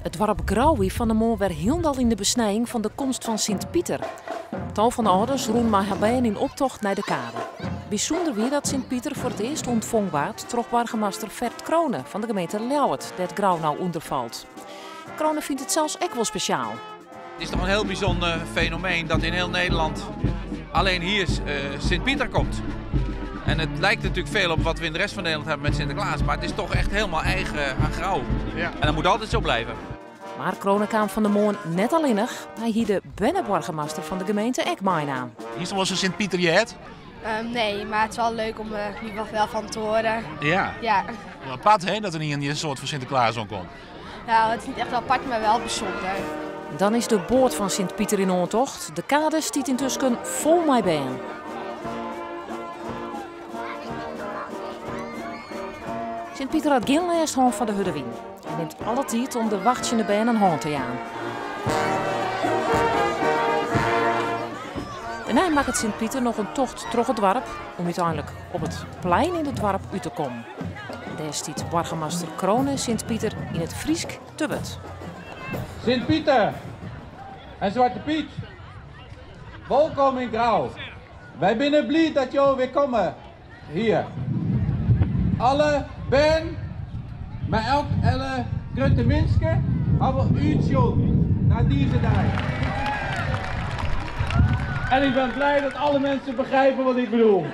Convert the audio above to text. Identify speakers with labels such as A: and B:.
A: It doarp Grou wie fan 'e moarn wer hielendal yn de besnijing fan de komst fan Sint Piter. Tal fan âlders rûn mei har bern yn optocht nei de kade. Bysûnder wie dat Sint Piter foar it earst ûntfong waard troch boargemaster Ferd Crone fan de gemeente Ljouwert, dêr't Grou no ûnder falt. Crone fynt it sels ek wol spesjaal.
B: Het is toch een heel bijzonder fenomeen dat in heel Nederland alleen hier Sint Pieter komt. En het lijkt natuurlijk veel op wat we in de rest van Nederland hebben met Sinterklaas, maar het is toch echt helemaal eigen aan Grou. Ja. En dat moet altijd zo blijven.
A: Mar Crone kaam fan 'e moarn net allinnich, hy hie de berneboargemaster fan de gemeente ek meinaam.
C: Is der wolris in Sint Piter heard?
D: Nee, mar it is wol leuk om der wol fan te hearren.
C: Ja.
D: Ja.
C: Apart hè, dat der ien soart fan Sinteklaas oankomt.
D: Nou, it is net echt apart, mar wol bysûnder.
A: Dan is de boat fan Sint Piter yn oantocht. De kade stiet yntusken fol mei bern. Sint Piter hat gjin lêst hân fan de hurde wyn. Hy nimt alle tiid om de wachtsjende bern in hân te jaan. Dêrnei makket Sint Piter noch in tocht troch it doarp om úteinlik op it plein yn it doarp út te kommen. Dêr stiet boargemaster Crone Sint Piter yn it Frysk te wurd.
B: Sint Piter en Swarte Pyt, wolkom yn Grou. Wy binne bliid dat jo wer komme hjir. Alle bern, mar ek alle grutte minsken hawwe útsjoen nei dizze dei.
E: En ik ben blij dat alle mensen begrijpen wat ik bedoel.